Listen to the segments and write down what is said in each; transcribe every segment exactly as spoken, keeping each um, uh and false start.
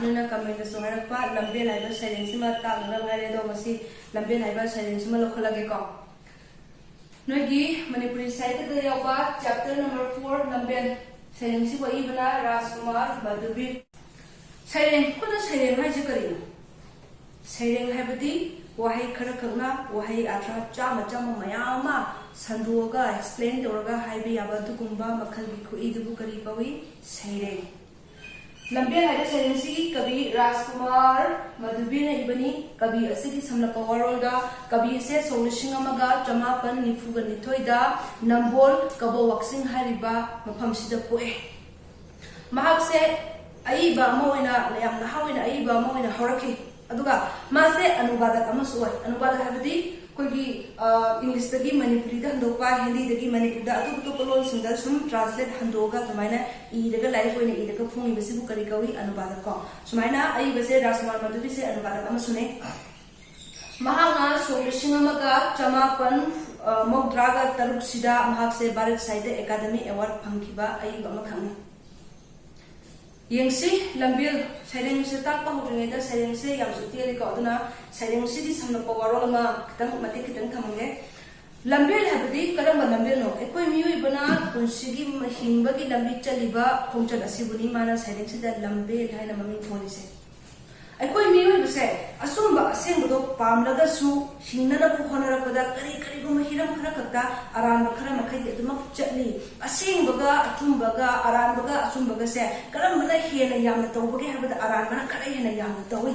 ꯅꯣꯏꯅ ꯀꯃꯦꯟꯇꯁꯨ ꯍꯥꯏꯔꯛꯄ ꯂꯝꯕꯦꯜ ꯍꯥꯏꯕ ꯁꯩꯔꯦꯡꯁꯤꯃ ꯇꯥꯛꯅꯅꯕ ꯍꯥꯏꯔꯦ꯫ ꯑꯗꯣ ꯉꯁꯤ ꯂꯝꯕꯦꯜ ꯍꯥꯏꯕ ꯁꯩꯔꯦꯡꯁꯤꯃ ꯂꯧꯈꯠꯂꯒꯦꯀꯣ꯫ ꯅꯣꯏꯒꯤ ꯃꯅꯤꯄꯨꯔꯤ ꯁꯥꯍꯤꯇ꯭ꯌꯗ ꯌꯥꯎꯕ ꯆꯦꯞꯇꯔ ꯅꯝꯕꯔ ꯐꯣꯔ ꯂꯝꯕꯦꯜ ꯁꯩꯔꯦꯡꯁꯤꯕꯨ ꯑꯏꯕꯅ ꯔꯥꯖꯀꯨꯃꯥꯔ ꯃꯙꯨꯕꯤ꯫ ꯁꯩꯔꯦꯡ, ꯈꯨꯗ ꯁꯩꯔꯦꯡ ꯍꯥꯏꯁꯦ ꯀꯔꯤꯅꯣ? ꯁꯩꯔꯦꯡ ꯍꯥꯏꯕꯗꯤ ꯋꯥꯍꯩ ꯈꯔꯈꯛꯅ ꯋꯥꯍꯩ ꯑꯥꯔꯊ ꯆꯥꯝꯃ ꯆꯥꯝꯃ ꯃꯌꯥꯝ ꯑꯃ ꯁꯟꯗꯣꯛꯑꯒ ꯑꯦꯛꯁꯄ꯭ꯂꯦꯟ ꯇꯧꯔꯒ ꯍꯥꯏꯕ ꯌꯥꯕ ꯑꯗꯨꯒꯨꯝꯕ ꯃꯈꯜꯒꯤ ꯈꯨꯏꯗꯨꯕꯨ ꯀꯔꯤ ꯀꯧꯏ? ꯁꯩꯔꯦꯡ꯫ ꯂꯝꯕꯦꯜ ꯍꯥꯏꯕ ꯁꯩꯔꯦꯡꯁꯤꯒꯤ ꯀꯕꯤ ꯔꯥꯖꯀꯨꯃꯥꯔ ꯃꯙꯨꯕꯤꯅ ꯏꯕꯅꯤ꯫ ꯀꯕꯤ ꯑꯁꯤꯒꯤ ꯁꯝꯂꯞꯄ ꯋꯥꯔꯣꯜꯗ ꯀꯕꯤ ꯑꯁꯦ ꯁꯣꯛ ꯂꯤꯁꯤꯡ ꯑꯃꯒ ꯆꯃꯥꯄꯟ ꯅꯤꯐꯨꯒ ꯅꯤꯊꯣꯏꯗ ꯅꯝꯕꯣꯜ ꯀꯕꯣ ꯋꯥꯛꯆꯤꯡ ꯍꯥꯏꯔꯤꯕ ꯃꯐꯝꯁꯤꯗ ꯄꯣꯛꯑꯦ꯫ ꯃꯍꯥꯛꯁꯦ ꯑꯏꯕ ꯑꯃ ꯑꯣꯏꯅ, ꯌꯥꯝ ꯅꯍꯥ ꯑꯣꯏꯅ ꯑꯏꯕ ꯑꯃ ꯑꯣꯏꯅ ꯍꯧꯔꯛꯈꯤ꯫ ꯑꯗꯨꯒ ꯃꯥꯁꯦ ꯑꯅꯨꯕꯥꯗꯛ ꯑꯃꯁꯨ ꯑꯣꯏ꯫ ꯑꯅꯨꯕꯥꯗꯛ ꯍꯥꯏꯕꯗꯤ ꯑꯩꯈꯣꯏꯒꯤ, ꯑ, ꯏꯪꯂꯤꯁꯇꯒꯤ ꯃꯅꯤꯄꯨꯔꯤꯗ ꯍꯟꯗꯣꯛꯄ, ꯍꯤꯟꯗꯤꯗꯒꯤ ꯃꯅꯤꯄꯨꯔꯤꯗ, ꯑꯇꯣꯞ ꯑꯇꯣꯞꯄ ꯂꯣꯟꯁꯤꯡꯗ ꯁꯨꯝ ꯇ꯭ꯔꯥꯟꯁꯂꯦꯠ ꯍꯟꯗꯣꯛꯑꯒ ꯑꯗꯨꯃꯥꯏꯅ ꯏꯔꯒ, ꯂꯥꯏꯔꯤꯛ ꯑꯣꯏꯅ ꯏꯔꯒ ꯐꯣꯡꯉꯤꯕꯁꯤꯕꯨ ꯀꯔꯤ ꯀꯧꯏ? ꯑꯅꯨꯕꯥꯗꯛ ꯀꯣ꯫ ꯁꯨꯃꯥꯏꯅ ꯑꯏꯕꯁꯦ ꯔꯥꯖꯀꯨꯃꯥꯔ ꯃꯙꯨꯕꯤꯁꯦ ꯑꯅꯨꯕꯥꯗꯛ ꯑꯃꯁꯨꯅꯦ꯫ ꯃꯍꯥꯛꯅ ꯁꯣꯛ ꯂꯤꯁꯤꯡ ꯑꯃꯒ ꯆꯃꯥꯄꯟ, ꯑ, ꯃꯧꯗ꯭ꯔꯥꯒ ꯇꯔꯨꯛꯁꯤꯗ ꯃꯍꯥꯛꯁꯦ ꯚꯥꯔꯠ ꯁꯥꯍꯤꯇ꯭ꯌ ꯑꯦꯀꯥꯗꯃꯤ ꯑꯦꯋꯥꯔꯗ ꯐꯪꯈꯤꯕ ꯑꯏꯕ ꯑꯃꯈꯛꯅꯤ꯫ ꯌꯦꯡꯁꯤ, ꯂꯝꯕꯦꯜ ꯁꯩꯔꯦꯡꯁꯦ ꯇꯥꯛꯄ ꯍꯧꯗ꯭ꯔꯤꯉꯩꯗ ꯁꯩꯔꯦꯡꯁꯦ ꯌꯥꯝꯁꯨ ꯇꯦꯜꯂꯤꯀꯣ꯫ ꯑꯗꯨꯅ ꯁꯩꯔꯦꯡꯁꯤꯒꯤ ꯁꯝꯂꯞꯄ ꯋꯥꯔꯣꯜ ꯑꯃ ꯈꯤꯇꯪ, ꯃꯇꯦꯛ ꯈꯤꯇꯪ ꯊꯝꯃꯒꯦ꯫ ꯂꯝꯕꯦꯜ ꯍꯥꯏꯕꯗꯤ ꯀꯔꯝꯕ ꯂꯝꯕꯦꯜꯅꯣ? ꯑꯩꯈꯣꯏ ꯃꯤꯑꯣꯏꯕꯅ ꯄꯨꯟꯁꯤꯒꯤ ꯍꯤꯡꯕꯒꯤ ꯂꯝꯕꯤ ꯆꯠꯂꯤꯕ ꯈꯣꯡꯆꯠ ꯑꯁꯤꯕꯨꯅꯤ ꯃꯥꯅ ꯁꯩꯔꯦꯡꯁꯤꯗ ꯂꯝꯕꯦꯜ ꯍꯥꯏꯅ ꯃꯃꯤꯡ ꯊꯣꯜꯂꯤꯁꯦ꯫ ꯑꯩꯈꯣꯏ ꯃꯤꯑꯣꯏꯕꯁꯦ ꯑꯆꯨꯝꯕ ꯑꯁꯦꯡꯕꯗꯣ ꯄꯥꯝꯂꯒꯁꯨ ꯍꯤꯡꯅꯅꯕ ꯍꯣꯠꯅꯔꯛꯄꯗ ꯀꯔꯤ ꯀꯔꯤꯒꯨꯝꯕ ꯍꯤꯔꯝ ꯈꯔ ꯈꯛꯇ ꯑꯔꯥꯟꯕ ꯈꯔ ꯃꯈꯩꯗꯤ ꯑꯗꯨꯃꯛ ꯆꯠꯂꯤ꯫ ꯑꯁꯦꯡꯕꯒ ꯑꯆꯨꯝꯕꯒ, ꯑꯔꯥꯟꯕꯒ ꯑꯆꯨꯝꯕꯒꯁꯦ ꯀꯔꯝꯕꯅ ꯍꯦꯟꯅ ꯌꯥꯝꯅ ꯇꯧꯕꯒꯦ ꯍꯥꯏꯕꯗ ꯑꯔꯥꯟꯕꯅ ꯈꯔ ꯍꯦꯟꯅ ꯌꯥꯝꯅ ꯇꯧꯏ꯫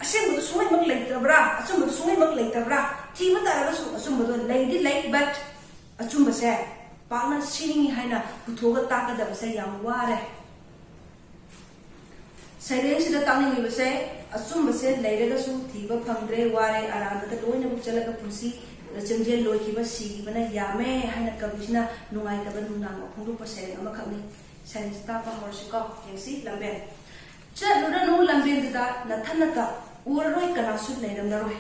ꯑꯁꯦꯡꯕꯗꯨ ꯁꯨꯡꯂꯩꯃꯛ ꯂꯩꯇꯕ꯭ꯔꯥ? ꯑꯆꯨꯝꯕꯗꯨ ꯁꯨꯡꯂꯩꯃꯛ ꯂꯩꯇꯕ꯭ꯔꯥ? ꯊꯤꯕ ꯇꯥꯔꯒꯁꯨ ꯑꯆꯨꯝꯕꯗꯣ ꯂꯩꯗꯤ ꯂꯩ, but ꯑꯆꯨꯝꯕꯁꯦ ꯄꯥꯛꯅ ꯁꯤꯅꯤ ꯍꯥꯏꯅ ꯄꯨꯊꯣꯛꯑꯒ ꯇꯥꯛꯀꯗꯕꯁꯦ ꯌꯥꯝ ꯋꯥꯔꯦ꯫ ꯁꯩꯔꯦꯡꯁꯤꯗ ꯇꯥꯛꯅꯤꯡꯉꯤꯕꯁꯦ, ꯑꯆꯨꯝꯕꯁꯦ ꯂꯩꯔꯒꯁꯨ ꯊꯤꯕ ꯐꯪꯗ꯭ꯔꯦ, ꯋꯥꯔꯦ, ꯑꯔꯥꯟꯕꯗ ꯂꯣꯏꯅꯃꯛ ꯆꯠꯂꯒ ꯄꯨꯟꯁꯤ ꯆꯦꯟꯖꯦꯜ ꯂꯣꯏꯈꯤꯕ, ꯁꯤꯈꯤꯕꯅ ꯌꯥꯝꯃꯦ ꯍꯥꯏꯅ ꯀꯕꯤꯁꯤꯅ ꯅꯨꯡꯉꯥꯏꯇꯕ ꯅꯨꯡꯅꯥꯡꯕ ꯐꯣꯡꯗꯣꯛꯄ ꯁꯩꯔꯦꯡ ꯑꯃꯈꯛꯅꯤ꯫ ꯁꯩꯔꯦꯡꯁꯤ ꯇꯥꯛꯄ ꯍꯧꯔꯁꯤꯀꯣ꯫ ꯌꯦꯡꯁꯤ, ꯂꯝꯕꯦꯜ꯫ ꯆꯠꯂꯨꯔꯅꯨ ꯂꯝꯕꯦꯜꯗꯨꯗ ꯅꯊꯟꯅꯇ, ꯎꯔꯔꯣꯏ ꯀꯅꯥꯁꯨ ꯂꯩꯔꯝꯂꯔꯣꯏ꯫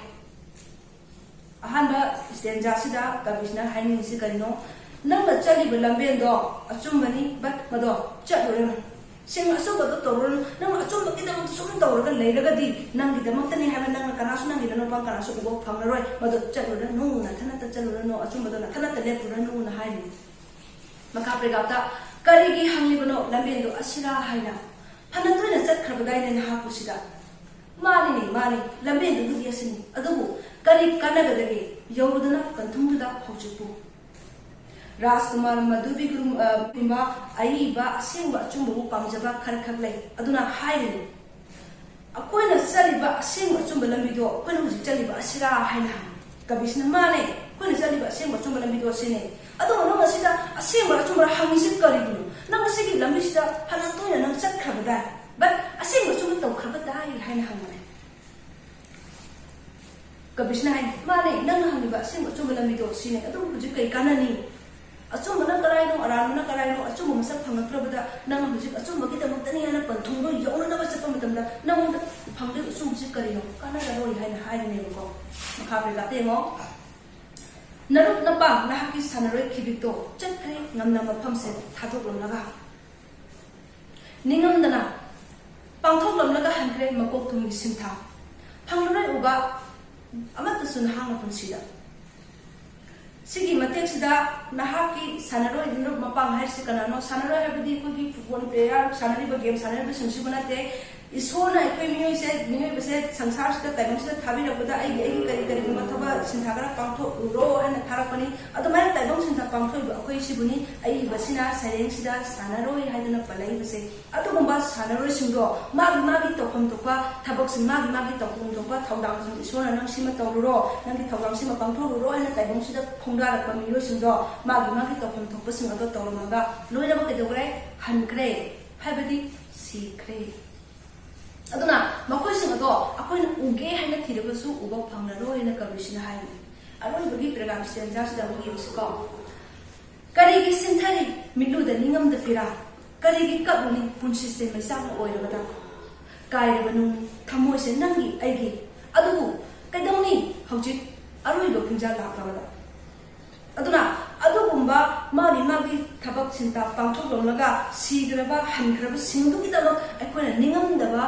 ꯑꯍꯥꯟꯕ ꯁ꯭ꯇꯦꯟꯖꯥꯁꯤꯗ ꯀꯕꯤꯁꯤꯅ ꯍꯥꯏꯅꯤꯡꯉꯤꯁꯤ ꯀꯔꯤꯅꯣ? ꯅꯪꯅ ꯆꯠꯂꯤꯕ ꯂꯝꯕꯦꯜꯗꯣ ꯑꯆꯨꯝꯕꯅꯤ, but ꯃꯗꯣ ꯆꯠꯂꯨꯔꯅꯨ꯫ ꯁꯤꯡ ꯑꯆꯨꯝꯕꯗꯣ ꯇꯧꯔꯨꯔꯅꯨ꯫ ꯅꯪ ꯑꯆꯨꯝꯕꯒꯤꯗꯃꯛꯇ ꯁꯨꯝ ꯇꯧꯔꯒ ꯂꯩꯔꯒꯗꯤ, ꯅꯪꯒꯤꯗꯃꯛꯇꯅꯤ ꯍꯥꯏꯕ ꯅꯪꯅ ꯀꯅꯥꯁꯨ, ꯅꯪꯒꯤ ꯅꯅꯨꯄꯥ ꯀꯅꯥꯁꯨ ꯎꯕ ꯐꯪꯂꯔꯣꯏ꯫ ꯃꯗꯨ ꯆꯠꯂꯨꯔꯅꯨ, ꯅꯊꯟꯅꯇ ꯆꯠꯂꯨꯔꯅꯨ, ꯑꯆꯨꯝꯕꯗꯣ ꯅꯊꯟꯅꯇ ꯂꯦꯞꯄꯨꯔꯅꯨꯅ ꯍꯥꯏꯔꯤ꯫ ꯃꯈꯥ ꯄꯦꯔꯥꯒ꯭ꯔꯥꯐꯇ, "ꯀꯔꯤꯒꯤ ꯍꯪꯂꯤꯕꯅꯣ ꯂꯝꯕꯦꯟꯗꯨ ꯑꯁꯤꯔꯥ ꯍꯥꯏꯅ? ꯐꯅ ꯇꯣꯏꯅ ꯆꯠꯈ꯭ꯔꯕꯗꯥꯏꯅꯦ ꯅꯍꯥꯛꯄꯨ ꯁꯤꯗ?" "ꯃꯥꯅꯤꯅꯦ, ꯃꯥꯅꯤ, ꯂꯝꯕꯦꯟꯗꯨꯕꯨꯗꯤ ꯑꯁꯤꯅꯤ꯫ ꯑꯗꯨꯕꯨ ꯀꯔꯤ ꯀꯥꯟꯅꯒꯗꯒꯦ ꯌꯧꯔꯨꯗꯅ ꯀꯟꯊꯨꯡꯗꯨꯗ ꯍꯧꯖꯤꯛꯄꯨ?" ꯔꯥꯖꯀꯨꯃꯥꯔ ꯃꯗꯨꯕꯤꯒꯨꯝꯕ ꯑꯏꯕ ꯑꯁꯦꯡꯕ ꯑꯆꯨꯝꯕꯕꯨ ꯄꯥꯝꯖꯕ ꯈꯔꯈꯛ ꯂꯩ꯫ ꯑꯗꯨꯅ ꯍꯥꯏꯔꯤꯅꯤ, ꯑꯩꯈꯣꯏꯅ ꯆꯠꯂꯤꯕ ꯑꯁꯦꯡꯕ ꯑꯆꯨꯝꯕ ꯂꯝꯕꯤꯗꯣ ꯑꯩꯈꯣꯏꯅ ꯍꯧꯖꯤꯛ ꯆꯠꯂꯤꯕ ꯑꯁꯤꯔꯥ ꯍꯥꯏꯅ ꯍꯪꯉꯤ꯫ ꯀꯕꯤꯁꯅ, "ꯃꯥꯅꯦ, ꯑꯩꯈꯣꯏꯅ ꯆꯠꯂꯤꯕ ꯑꯁꯦꯡꯕ ꯑꯆꯨꯝꯕ ꯂꯝꯕꯤꯗꯣ ꯑꯁꯤꯅꯦ꯫ ꯑꯗꯨꯒ ꯅꯪ ꯑꯁꯤꯗ ꯑꯁꯦꯡꯕ ꯑꯆꯨꯝꯕ ꯍꯪꯉꯤꯁꯦ ꯀꯔꯤꯒꯤꯅꯣ? ꯅꯪ ꯑꯁꯤꯒꯤ ꯂꯝꯕꯤꯁꯤꯗ ꯐꯅ ꯇꯣꯏꯅ ꯅꯪ ꯆꯠꯈ꯭ꯔꯕꯗꯥꯏ, but ꯑꯁꯦꯡꯕ ꯑꯆꯨꯝꯕ ꯇꯧꯈ꯭ꯔꯕꯗꯥꯏ?" ꯍꯥꯏꯅ ꯍꯪꯕꯅꯦ꯫ ꯀꯕꯤꯁꯅ ꯍꯥꯏ, "ꯃꯥꯅꯦ, ꯅꯪꯅ ꯍꯪꯉꯤꯕ ꯑꯁꯦꯡꯕ ꯑꯆꯨꯝꯕ ꯂꯝꯕꯤꯗꯣ ꯁꯤꯅꯦ꯫ ꯑꯗꯨꯕꯨ ꯍꯧꯖꯤꯛ ꯀꯩ ꯀꯥꯟꯅꯅꯤ? ꯑꯆꯨꯝꯕꯅ ꯀꯔꯥꯏꯅꯣ, ꯑꯔꯥꯟꯕꯅ ꯀꯔꯥꯏꯅꯣ? ꯑꯆꯨꯝꯕ ꯃꯁꯛ ꯐꯪꯉꯛꯇ꯭ꯔꯕꯗ ꯅꯪ ꯍꯧꯖꯤꯛ ꯑꯆꯨꯝꯕꯒꯤꯗꯃꯛꯇꯅꯤ ꯍꯥꯏꯅ ꯄꯟꯊꯨꯡꯗꯣ ꯌꯧꯅꯅꯕ ꯆꯠꯄ ꯃꯇꯝꯗ ꯅꯪꯉꯣꯟꯗ ꯐꯪꯗꯣꯏꯕ ꯑꯆꯨꯝꯕꯁꯤ ꯀꯔꯤꯅꯣ? ꯀꯥꯟꯅꯔꯔꯣꯏ" ꯍꯥꯏꯅ ꯍꯥꯏꯔꯤꯅꯦꯕꯀꯣ꯫ ꯃꯈꯥ ꯄꯦꯔꯥꯒ꯭ꯔꯥꯐꯇ ꯌꯦꯡꯉꯣ꯫ "ꯅꯔꯨꯞ ꯅꯄꯥꯡ ꯅꯍꯥꯛꯀꯤ ꯁꯥꯟꯅꯔꯣꯏ ꯈꯤꯕꯤꯛꯇꯣ ꯆꯠꯈ꯭ꯔꯦ ꯉꯝꯅ ꯃꯐꯝꯁꯦ ꯊꯥꯗꯣꯛꯂꯝꯂꯒ꯫ ꯅꯤꯡꯉꯝꯗꯅ ꯄꯥꯡꯊꯣꯛꯂꯝꯂꯒ ꯍꯟꯈ꯭ꯔꯦ ꯃꯀꯣꯛ ꯊꯣꯡꯒꯤ ꯁꯤꯟꯊꯥ꯫ ꯐꯪꯂꯔꯣꯏ ꯎꯕ ꯑꯃꯠꯇꯁꯨ ꯅꯍꯥꯛꯅ ꯄꯨꯟꯁꯤꯗ꯫" ꯁꯤꯒꯤ ꯃꯇꯦꯛꯁꯤꯗ ꯅꯍꯥꯛꯀꯤ ꯁꯥꯟꯅꯔꯣꯏ ꯅꯔꯨꯞ ꯃꯄꯥꯡ ꯍꯥꯏꯔꯤꯁꯤ ꯀꯅꯥꯅꯣ? ꯁꯥꯟꯅꯔꯣꯏ ꯍꯥꯏꯕꯗꯤ ꯑꯩꯈꯣꯏꯒꯤ ꯐꯨꯠꯕꯣꯜ ꯄ꯭ꯂꯦꯌꯥꯔ ꯁꯥꯟꯅꯔꯤꯕ, ꯒꯦꯝ ꯁꯥꯟꯅꯔꯤꯕꯁꯤꯡꯁꯤꯕꯨ ꯅꯠꯇꯦ꯫ ꯏꯁꯣꯔꯅ ꯑꯩꯈꯣꯏ ꯃꯤꯑꯣꯏꯁꯦ, ꯃꯤꯑꯣꯏꯕꯁꯦ ꯁꯪꯁꯥꯔꯁꯤꯗ, ꯇꯥꯏꯕꯪꯁꯤꯗ ꯊꯥꯕꯤꯔꯛꯄꯗ ꯑꯩꯒꯤ, ꯑꯩꯒꯤ ꯀꯔꯤ ꯀꯔꯤꯒꯨꯝꯕ ꯊꯕꯛ ꯁꯤꯟꯊꯥ ꯈꯔ ꯄꯥꯡꯊꯣꯛꯎꯔꯣ ꯍꯥꯏꯅ ꯊꯥꯔꯛꯄꯅꯤ꯫ ꯑꯗꯨꯃꯥꯏꯅ ꯇꯥꯏꯕꯪ ꯁꯤꯟꯊꯥ ꯄꯥꯡꯊꯣꯛꯏꯕ ꯑꯩꯈꯣꯏꯁꯤꯕꯨꯅꯤ ꯑꯏꯕꯁꯤꯅ ꯁꯩꯔꯦꯡꯁꯤꯗ ꯁꯥꯟꯅꯔꯣꯏ ꯍꯥꯏꯗꯨꯅ ꯄꯜꯂꯛꯏꯕꯁꯦ꯫ ꯑꯗꯨꯒꯨꯝꯕ ꯁꯥꯟꯅꯔꯣꯏꯁꯤꯡꯗꯣ ꯃꯥꯒꯤ ꯃꯥꯒꯤ ꯇꯧꯐꯝ ꯊꯣꯛꯄ ꯊꯕꯛꯁꯤꯡ, ꯃꯥꯒꯤ ꯃꯥꯒꯤ ꯇꯧꯐꯝ ꯊꯣꯛꯄ ꯊꯧꯗꯥꯡꯁꯤꯡ, "ꯏꯁꯣꯔꯅ ꯅꯪ ꯁꯤꯃ ꯇꯧꯔꯨꯔꯣ, ꯅꯪꯒꯤ ꯊꯧꯗꯥꯡꯁꯤꯃ ꯄꯥꯡꯊꯣꯛꯎꯔꯣ" ꯍꯥꯏꯅ ꯇꯥꯏꯕꯪꯁꯤꯗ ꯈꯣꯡꯗꯥꯔꯛꯄ ꯃꯤꯑꯣꯏꯁꯤꯡꯗꯣ ꯃꯥꯒꯤ ꯃꯥꯒꯤ ꯇꯧꯐꯝ ꯊꯣꯛꯄꯁꯤꯡ ꯑꯗꯣ ꯇꯧꯔꯝꯃꯒ ꯂꯣꯏꯅꯃꯛ ꯀꯩꯗꯧꯈ꯭ꯔꯦ? ꯍꯟꯈ꯭ꯔꯦ꯫ ꯍꯥꯏꯕꯗꯤ ꯁꯤꯈ꯭ꯔꯦ꯫ ꯑꯗꯨꯅ ꯃꯈꯣꯏꯁꯤꯡ ꯑꯗꯣ ꯑꯩꯈꯣꯏꯅ ꯎꯒꯦ ꯍꯥꯏꯅ ꯊꯤꯔꯕꯁꯨ ꯎꯕ ꯐꯪꯂꯔꯣꯏ ꯍꯥꯏꯅ ꯀꯕꯤꯁꯤꯅ ꯍꯥꯏꯔꯤ꯫ ꯑꯔꯣꯏꯕꯒꯤ ꯄꯦꯔꯥꯒ꯭ꯔꯥꯐ ꯁ꯭ꯇꯦꯟꯖꯥꯁꯤꯗ ꯑꯃꯨꯛ ꯌꯦꯡꯁꯤꯀꯣ꯫ "ꯀꯔꯤꯒꯤ ꯁꯤꯟꯊꯔꯤ ꯃꯤꯠꯂꯨꯗ ꯅꯤꯡꯉꯝꯗ ꯄꯤꯔꯥ? ꯀꯔꯤꯒꯤ ꯀꯞꯂꯨꯅꯤ ꯄꯨꯟꯁꯤꯁꯦ ꯃꯩꯆꯥꯛꯅ ꯑꯣꯏꯔꯕꯗ? ꯀꯥꯏꯔꯕ ꯅꯨꯡ ꯊꯃꯣꯏꯁꯦ ꯅꯪꯒꯤ ꯑꯩꯒꯤ, ꯑꯗꯨꯕꯨ ꯀꯩꯗꯧꯅꯤ ꯍꯧꯖꯤꯛ ꯑꯔꯣꯏꯕ ꯄꯨꯡꯖꯥ ꯂꯥꯛꯂꯕꯗ?" ꯑꯗꯨꯅ ꯑꯗꯨꯒꯨꯝꯕ ꯃꯥꯒꯤ ꯃꯥꯒꯤ ꯊꯕꯛ ꯁꯤꯟꯇꯥ ꯄꯥꯡꯊꯣꯛꯂꯝꯂꯒ ꯁꯤꯈ꯭ꯔꯕ, ꯍꯟꯈ꯭ꯔꯕꯁꯤꯡꯗꯨꯒꯤꯗꯃꯛ ꯑꯩꯈꯣꯏꯅ ꯅꯤꯡꯉꯝꯗꯕ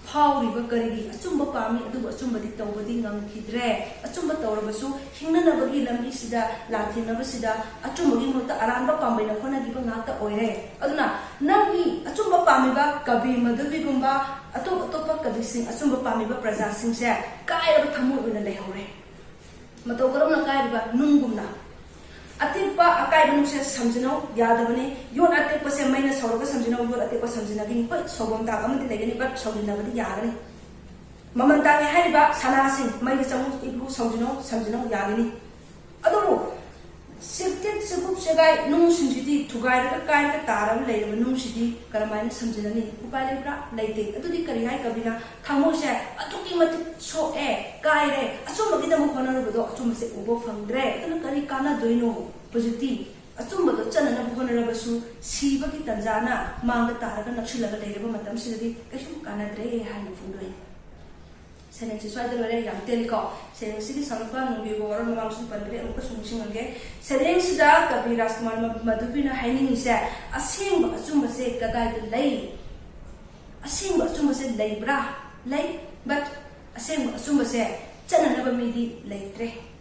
ꯐꯥꯎꯔꯤꯕ ꯀꯔꯤꯒꯤ? ꯑꯆꯨꯝꯕ ꯄꯥꯝꯃꯤ, ꯑꯗꯨꯕꯨ ꯑꯆꯨꯝꯕꯗꯤ ꯇꯧꯕꯗꯤ ꯉꯝꯈꯤꯗ꯭ꯔꯦ꯫ ꯑꯆꯨꯝꯕ ꯇꯧꯔꯕꯁꯨ ꯍꯤꯡꯅꯅꯕꯒꯤ ꯂꯝꯕꯤꯁꯤꯗ ꯂꯥꯟꯊꯦꯡꯅꯕꯁꯤꯗ ꯑꯆꯨꯝꯕꯒꯤ ꯃꯍꯨꯠꯇ ꯑꯔꯥꯟꯕ ꯄꯥꯝꯕꯩꯅ ꯍꯣꯠꯅꯈꯤꯕ ꯉꯥꯛꯇ ꯑꯣꯏꯔꯦ꯫ ꯑꯗꯨꯅ ꯅꯪꯒꯤ ꯑꯆꯨꯝꯕ ꯄꯥꯝꯃꯤꯕ ꯀꯕꯤ ꯃꯙꯨꯕꯤꯒꯨꯝꯕ ꯑꯇꯣꯞ ꯑꯇꯣꯞꯄ ꯀꯕꯤꯁꯤꯡ, ꯑꯆꯨꯝꯕ ꯄꯥꯝꯃꯤꯕ ꯄ꯭ꯔꯖꯥꯁꯤꯡꯁꯦ ꯀꯥꯏꯔꯕ ꯊꯃꯣꯏ ꯑꯣꯏꯅ ꯂꯩꯍꯧꯔꯦ꯫ ꯃꯇꯧ ꯀꯔꯝꯅ ꯀꯥꯏꯔꯤꯕ? ꯅꯨꯡꯒꯨꯝꯅ꯫ ꯑꯇꯦꯛꯄ ꯑꯀꯥꯏꯕ ꯅꯨꯡꯁꯦ ꯁꯝꯖꯤꯟꯅꯧ, ꯌꯥꯗꯕꯅꯤ꯫ ꯌꯣꯠ ꯑꯇꯦꯛꯄꯁꯦ ꯃꯩꯅ ꯁꯧꯔꯒ ꯁꯝꯖꯤꯟꯅꯧ, ꯌꯣꯠ ꯑꯇꯦꯛꯄ ꯁꯝꯖꯤꯟꯅꯒꯅꯤ꯫ ꯍꯣꯏ, ꯁꯧꯐꯝ ꯇꯥꯕ ꯑꯃꯗꯤ ꯂꯩꯒꯅꯤ, but ꯁꯧꯖꯤꯟꯅꯕꯗꯤ ꯌꯥꯒꯅꯤ꯫ ꯃꯃꯜ ꯇꯥꯡꯉꯦ ꯍꯥꯏꯔꯤꯕ ꯁꯅꯥꯁꯤꯡ ꯃꯩꯗ ꯆꯪꯉꯨ, ꯏꯒꯨ, ꯁꯧꯖꯤꯟꯅꯧ, ꯁꯝꯖꯤꯟꯅꯧ, ꯌꯥꯒꯅꯤ꯫ ꯑꯗꯨꯕꯨ ꯆꯤꯛꯇꯤꯛ ꯆꯤꯛꯄꯨꯛ ꯆꯦꯒꯥꯏ ꯅꯨꯡꯁꯤꯡꯁꯤꯗꯤ ꯊꯨꯒꯥꯏꯔꯒ ꯀꯥꯏꯔꯒ ꯇꯥꯔꯒ ꯂꯩꯔꯕ ꯅꯨꯡꯁꯤꯗꯤ ꯀꯔꯝꯍꯥꯏꯅ ꯁꯝꯖꯤꯟꯅꯅꯤ? ꯎꯄꯥꯏ ꯂꯩꯕ꯭ꯔꯥ? ꯂꯩꯇꯦ꯫ ꯑꯗꯨꯗꯤ ꯀꯔꯤ ꯍꯥꯏ ꯀꯕꯤꯅ? ꯊꯃꯣꯏꯁꯦ ꯑꯗꯨꯛꯀꯤ ꯃꯇꯤꯛ ꯁꯣꯛꯑꯦ, ꯀꯥꯏꯔꯦ, ꯑꯆꯨꯝꯕꯒꯤꯗꯃꯛ ꯍꯣꯠꯅꯔꯨꯕꯗꯣ ꯑꯆꯨꯝꯕꯁꯦ ꯎꯕ ꯐꯪꯗ꯭ꯔꯦ꯫ ꯑꯗꯨꯅ ꯀꯔꯤ ꯀꯥꯟꯅꯗꯣꯏꯅꯣ? ꯍꯧꯖꯤꯛꯇꯤ ꯑꯆꯨꯝꯕꯗꯣ ꯆꯠꯅꯅꯕ ꯍꯣꯠꯅꯔꯕꯁꯨ ꯁꯤꯕꯒꯤ ꯇꯟꯖꯥꯅ ꯃꯥꯡꯗ ꯇꯥꯔꯒ ꯅꯛꯁꯤꯜꯂꯒ ꯂꯩꯔꯕ ꯃꯇꯝꯁꯤꯗꯗꯤ ꯀꯩꯁꯨ ꯀꯥꯟꯅꯗ꯭ꯔꯦ ꯍꯥꯏꯅ ꯐꯣꯡꯗꯣꯛꯏ꯫ ꯁꯩꯔꯦꯡꯁꯤ ꯁ꯭ꯋꯥꯏꯗ ꯂꯣꯏꯔꯦ, ꯌꯥꯝ ꯇꯦꯜꯂꯤꯀꯣ꯫ ꯁꯩꯔꯦꯡꯁꯤꯒꯤ ꯁꯝꯂꯞꯄ ꯅꯨꯡꯒꯤ ꯋꯥꯔꯣꯜ ꯃꯃꯥꯡꯁꯨ ꯄꯟꯈ꯭ꯔꯦ, ꯑꯃꯨꯛꯀꯁꯨ ꯅꯤꯡꯁꯤꯡꯉꯒꯦ꯫ ꯁꯩꯔꯦꯡꯁꯤꯗ ꯀꯕꯤ ꯔꯥꯖꯀꯨꯃꯥꯔ ꯃ-, ꯃꯙꯨꯕꯤꯅ ꯍꯥꯏꯅꯤꯡꯉꯤꯁꯦ, ꯑꯁꯦꯡꯕ ꯑꯆꯨꯝꯕꯁꯦ ꯀꯗꯥꯏꯗ ꯂꯩ? ꯑꯁꯦꯡꯕ ꯑꯆꯨꯝꯕꯁꯦ ꯂꯩꯕ꯭ꯔꯥ? ꯂꯩ, but ꯑꯁꯦꯡꯕ ꯑꯆꯨꯝꯕꯁꯦ ꯆꯠꯅꯅꯕ ꯃꯤꯗꯤ ꯂꯩꯇ꯭ꯔꯦ꯫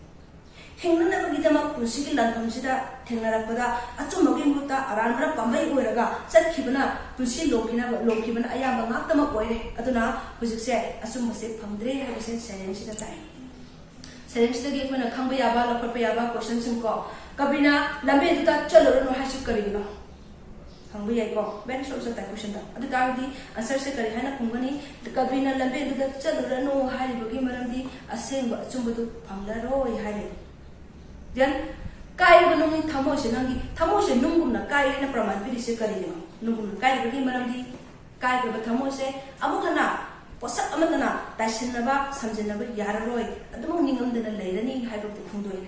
ꯍꯤꯡꯅꯅꯕꯒꯤꯗꯃꯛ ꯄꯨꯟꯁꯤꯒꯤ ꯂꯥꯟꯐꯝꯁꯤꯗ ꯊꯦꯡꯅꯔꯛꯄꯗ ꯑꯆꯨꯝꯕꯒꯤ ꯃꯍꯨꯠꯇ ꯑꯔꯥꯟꯕꯅ ꯄꯥꯝꯕꯩ ꯑꯣꯏꯔꯒ ꯆꯠꯈꯤꯕꯅ ꯄꯨꯟꯁꯤ ꯂꯣꯝꯈꯤꯅꯕ, ꯂꯣꯝꯈꯤꯕꯅ ꯑꯌꯥꯝꯕ ꯉꯥꯛꯇꯃꯛ ꯑꯣꯏꯔꯦ꯫ ꯑꯗꯨꯅ ꯍꯧꯖꯤꯛꯁꯦ ꯑꯆꯨꯝꯕꯁꯦ ꯐꯪꯗ꯭ꯔꯦ ꯍꯥꯏꯕꯁꯦ ꯁꯩꯔꯦꯡꯁꯤꯗ ꯇꯥꯛꯏ꯫ ꯁꯩꯔꯦꯡꯁꯤꯗꯒꯤ ꯑꯩꯈꯣꯏꯅ ꯈꯪꯕ ꯌꯥꯕ, ꯂꯧꯈꯠꯄ ꯌꯥꯕ questionꯁꯤꯡ ꯀꯣ, ꯀꯕꯤꯅ ꯂꯝꯕꯦꯟꯗꯨꯗ ꯆꯠꯂꯨꯔꯅꯨ ꯍꯥꯏꯁꯤ ꯀꯔꯤꯒꯤꯅꯣ? ꯍꯪꯕ ꯌꯥꯏꯀꯣ, very short ꯆꯠꯇꯥꯏ questionꯗ꯫ ꯑꯗꯨ ꯇꯥꯔꯒꯗꯤ answerꯁꯦ ꯀꯔꯤ ꯍꯥꯏꯅ ꯈꯨꯝꯒꯅꯤ? ꯀꯕꯤꯅ ꯂꯝꯕꯦꯟꯗꯨꯗ ꯆꯠꯂꯨꯔꯅꯨ ꯍꯥꯏꯔꯤꯕꯒꯤ ꯃꯔꯝꯗꯤ ꯑꯁꯦꯡꯕ ꯑꯆꯨꯝꯕꯗꯨ ꯐꯪꯂꯔꯣꯏ ꯍꯥꯏꯔꯦ꯫ Then ꯀꯥꯏꯔꯕ ꯅꯨꯡꯒꯤ ꯊꯃꯣꯏꯁꯦ, ꯅꯪꯒꯤ ꯊꯃꯣꯏꯁꯦ ꯅꯨꯡꯒꯨꯝꯅ ꯀꯥꯏ ꯍꯥꯏꯅ ꯄ꯭ꯔꯃꯥꯟ ꯄꯤꯔꯤꯁꯦ ꯀꯔꯤꯒꯤꯅꯣ? ꯅꯨꯡꯒꯨꯝꯅ ꯀꯥꯏꯔꯤꯕꯒꯤ ꯃꯔꯝꯗꯤ ꯀꯥꯏꯈ꯭ꯔꯕ ꯊꯃꯣꯏꯁꯦ ꯑꯃꯨꯛ ꯍꯟꯅ ꯄꯣꯠꯁꯛ ꯑꯃꯠꯇꯅ ꯇꯥꯏꯁꯤꯟꯅꯕ, ꯁꯝꯖꯤꯟꯅꯕ ꯌꯥꯔꯔꯣꯏ, ꯑꯗꯨꯃꯛ ꯅꯤꯡꯉꯝꯗꯅ ꯂꯩꯔꯅꯤ ꯍꯥꯏꯕꯗꯨ ꯐꯣꯡꯗꯣꯛꯏ꯫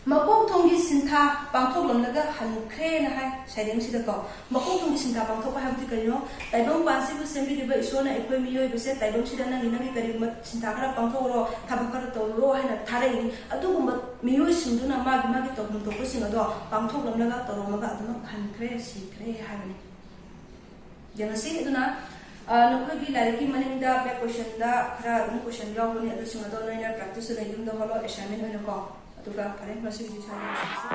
ꯃꯀꯣꯛ ꯊꯣꯡꯒꯤ ꯁꯤꯟꯊꯥ ꯄꯥꯡꯊꯣꯛꯂꯝꯂꯒ ꯍꯟꯈ꯭ꯔꯦꯅ ꯍꯥꯏ ꯁꯩꯔꯦꯡꯁꯤꯗꯀꯣ꯫ ꯃꯀꯣꯛ ꯊꯣꯡꯒꯤ ꯁꯤꯟꯊꯥ ꯄꯥꯡꯊꯣꯛꯄ ꯍꯥꯏꯕꯗꯤ ꯀꯔꯤꯅꯣ? ꯇꯥꯏꯕꯪ ꯄꯥꯟꯁꯤꯕꯨ ꯁꯦꯝꯕꯤꯔꯤꯕ ꯏꯁꯣꯔꯅ ꯑꯩꯈꯣꯏ ꯃꯤꯑꯣꯏꯕꯁꯦ ꯇꯥꯏꯕꯪꯁꯤꯗ ꯅꯪꯒꯤ ꯅꯪꯒꯤ ꯀꯔꯤꯒꯨꯝꯕ ꯁꯤꯟꯊꯥ ꯈꯔ ꯄꯥꯡꯊꯣꯛꯎꯔꯣ, ꯊꯕꯛ ꯈꯔ ꯇꯧꯔꯨꯔꯣ ꯍꯥꯏꯅ ꯊꯥꯔꯛꯏꯅꯤ꯫ ꯑꯗꯨꯒꯨꯝꯕ ꯃꯤꯑꯣꯏꯁꯤꯡꯗꯨꯅ ꯃꯥꯒꯤ ꯃꯥꯒꯤ ꯇꯧꯐꯝ ꯊꯣꯛꯄꯁꯤꯡ ꯑꯗꯣ ꯄꯥꯡꯊꯣꯛꯂꯝꯂꯒ ꯇꯧꯔꯝꯃꯒ ꯑꯗꯨꯃꯛ ꯍꯟꯈ꯭ꯔꯦ, ꯁꯤꯈ꯭ꯔꯦ ꯍꯥꯏꯕꯅꯤ꯫ ꯌꯦꯡꯉꯁꯤ꯫ ꯑꯗꯨꯅ, ꯑ, ꯅꯈꯣꯏꯒꯤ ꯂꯥꯏꯔꯤꯛꯀꯤ ꯃꯅꯤꯡꯗ back questionꯗ ꯈꯔ ꯑꯗꯨꯝ question ꯌꯥꯎꯕꯅꯤ, ꯑꯗꯨꯁꯤꯡ ꯑꯗꯣ ꯅꯣꯏꯅ practice ꯑꯣꯏꯅ ꯌꯨꯝꯗ ꯍꯣꯠꯂꯣ, assignment ꯑꯣꯏꯅꯀꯣ꯫ ꯑꯗꯨꯒ ꯐꯔꯦ, ꯉꯁꯤꯒꯤꯗꯤ ꯁ꯭ꯋꯥꯏꯗ ꯂꯣꯏꯁꯤꯜꯂꯁꯤ꯫